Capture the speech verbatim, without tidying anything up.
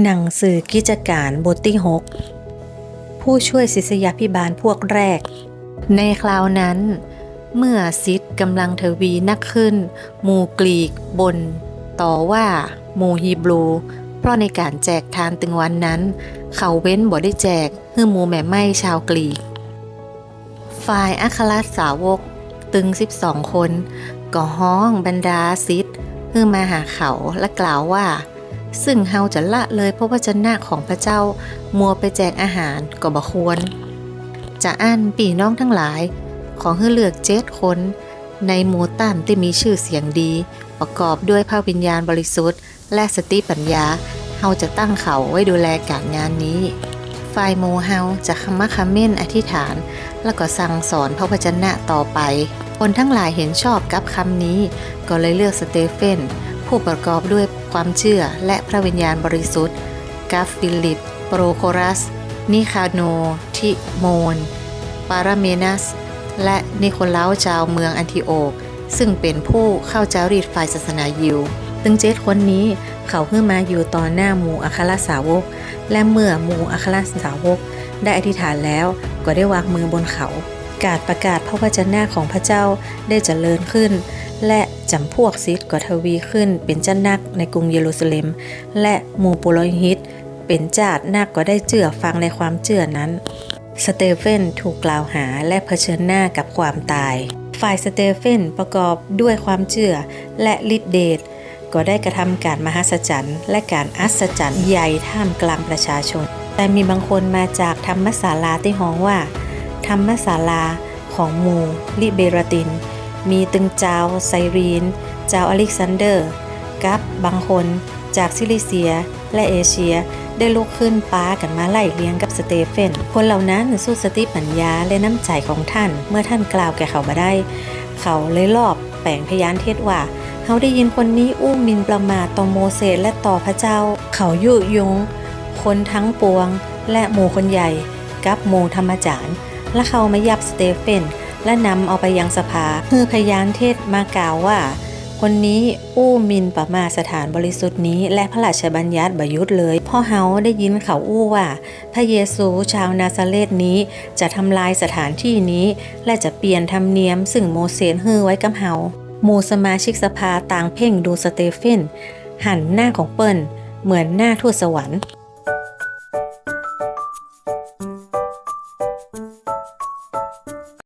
หนังสือกิจก๋านบทตี้หก ผู้ช่วยศิษยาภิบาลพวกแรก ในคราวนั้น เมื่อศิษย์ก่ำลังทวีนักขึ้น หมู่กรีกบ่นต่อว่าหมู่ฮีบรู เพราะในก๋านแจกทานตึงวันนั้น เขาเว้นบ่ได้แจกหื้อหมู่แม่ไม้ชาวกรีก ฝ่ายอัครสาวกตึงสิบสองคน ก็ฮ้องบรรดาศิษย์หื้อมาหาเขา และกล่าวว่า ซึ่งเฮาจะละเลยพระวจนะของพระเจ้า มัวไปแจกอาหารก็บ่ควร จาอั้นปี้น้องทั้งหลาย ขอหื้อเลือกเจ็ดคน ในหมู่ต้านตี้มีจื้อเสียงดี ประกอบด้วยพระวิญญาณบริสุทธิ์ และสติปัญญา เฮาจะตั้งเขาไว้ดูแลก๋านงานนี้ ฝ่ายหมู่เฮาจะขมักเขม้นอธิษฐาน แล้วก็สั่งสอนพระวจนะต่อไป คนทั้งหลายเห็นชอบกับกำนี้ ก็เลยเลือกสเตเฟน ผู้ประกอบด้วยความเจื้อและพระวิญญาณบริสุทธิ์ กับฟีลิป โปรโครัส นิคาโน ทิโมน ปาราเมนัส และนิโคลาวจาวเมืองอันทิโอก ซึ่งเป๋นผู้เข้าจารีตฝ่ายศาสนายิว ตึงเจ็ดคนนี้ เขาหื้อมาอยู่ต่อหน้าหมู่อัครสาวก และเมื่อหมู่อัครสาวกได้อธิษฐานแล้ว ก็ได้วางมือบนเขา ก๋านประกาศพระวจนะของพระเจ้าได้เจริญขึ้น และจ๋ำพวกศิษย์ก็ทวีขึ้นเป๋นจำนักในกรุงเยรูซาเล็ม และหมู่ปุโรหิตเป๋นจำนวนนักก็ได้เจื้อฟังในความเจื้อนั้น สเตเฟนถูกกล่าวหาและเผชิญหน้ากับความต๋าย ฝ่ายสเตเฟนประกอบด้วยความเจื้อและฤทธิ์เดช ก็ได้กระทำก๋านมหัศจรรย์และก๋านอัศจรรย์ใหญ่ท่ามกลางประชาชน แต่มีบางคนมาจากธรรมศาลาตี้ฮ้องว่า ธรรมศาลาของหมู่ลิเบราติน มีตึงจาวไซรีน จาวอเล็กซานเดอร์ กับบางคนจากซิลิเซียและเอเชีย ได้ลุกขึ้นปากั๋นมาไล่เลียงกับสเตเฟน คนเหล่านั้นสูดสติปัญญาและน้ำใจ๋ของต้าน เมื่อต้านกล่าวแก่เขาบ่ได้ เขาเลยลอบแป๋งพยานเท็จว่า เฮาได้ยินคนนี้อู้หมิ่นประมาทต่อโมเสสและต่อพระเจ้า เขายุยงคนทั้งปวงและหมู่คนใหญ่กับหมู่ธรรมาจ๋ารย์ และเข้ามายับสเตเฟน และนำเอาไปยังสภา หื้อพยานเท็จมากล่าวว่า คนนี้อู้หมิ่นประมาทสถานบริสุทธิ์นี้และพระราชบัญญัติบ่หยุดเลย เพราะเฮาได้ยินเขาอู้ว่า พระเยซูชาวนาซาเรธนี้จะทำลายสถานที่นี้ และจะเปลี่ยนธรรมเนียมซึ่งโมเสสหื้อไว้กับเฮา หมู่สมาชิกสภาต่างเพ่งดูสเตเฟน หันหน้าของเปิ้นเหมือนหน้าทูตสวรรค์